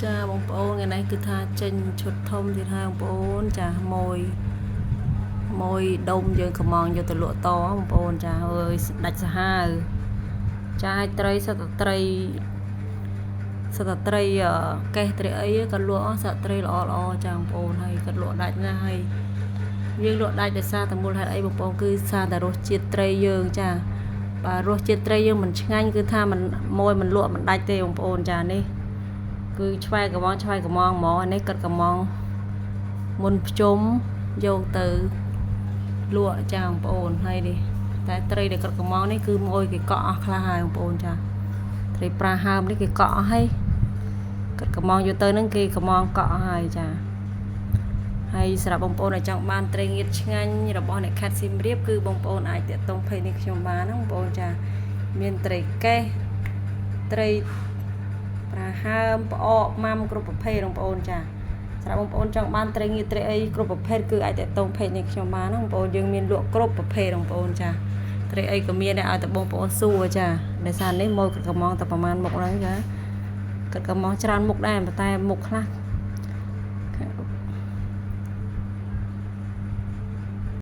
ចាបងប្អូនថ្ងៃនេះគឺថាចេញឈុតធំទៀតហើយបងប្អូនចាមួយមួយដុំយើងកំងយកទៅលក់តបងប្អូនចាអើយដាច់សាហាវចាឲ្យត្រីសិតតែត្រីសិតតែត្រីកេះត្រីអីក៏លក់អស់សិតត្រីល្អល្អចាបងប្អូនហើយក៏លក់ដាច់ណាស់ហើយយើងលក់ដាច់ដោយសារតែមូលហេតុអីបងប្អូនគឺសារតែរសជាតិត្រីយើងចាបើរសជាតិត្រីយើងមិនឆ្ងាញ់គឺថាមិនមួយមិនលក់មិនដាច់ទេបងប្អូនចានេះ គឺឆ្វែកំងឆ្វែកំងហ្មងអានេះកាត់កំងមុនភ្ជុំយកទៅលក់ចាបងប្អូនហើយនេះតែត្រីដែលកាត់កំងនេះគឺមួយគេកក់អស់ខ្លះហើយបងប្អូនចាត្រីប្រាហើមនេះគេកក់អស់ហើយកាត់កំងយកទៅហ្នឹងគេកំងកក់អស់ហើយចាហើយសម្រាប់បងប្អូនដែលចង់បានត្រីងៀតឆ្ងាញ់របស់អ្នកខេត្តសៀមរាបគឺបងប្អូនអាចតាក់ទង page នេះខ្ញុំបានណាបងប្អូនចាមានត្រីកេះត្រី ប្រាហើមផ្អកម៉ាំគ្រប់ប្រភេទបងប្អូនចាសម្រាប់បងប្អូនចង់បានត្រីងៀតត្រីអីគ្រប់ប្រភេទគឺអាចតាក់ទង page នេះខ្ញុំបានណាបងប្អូនយើងមានលក់គ្រប់ប្រភេទបងប្អូនចាត្រីអីក៏មានដែរឲ្យតែបងប្អូនសួរចាដោយសារនេះមកកំងតែប្រហែលមុខហ្នឹងចាកាត់កំងច្រើនមុខដែរប៉ុន្តែមុខខ្លះ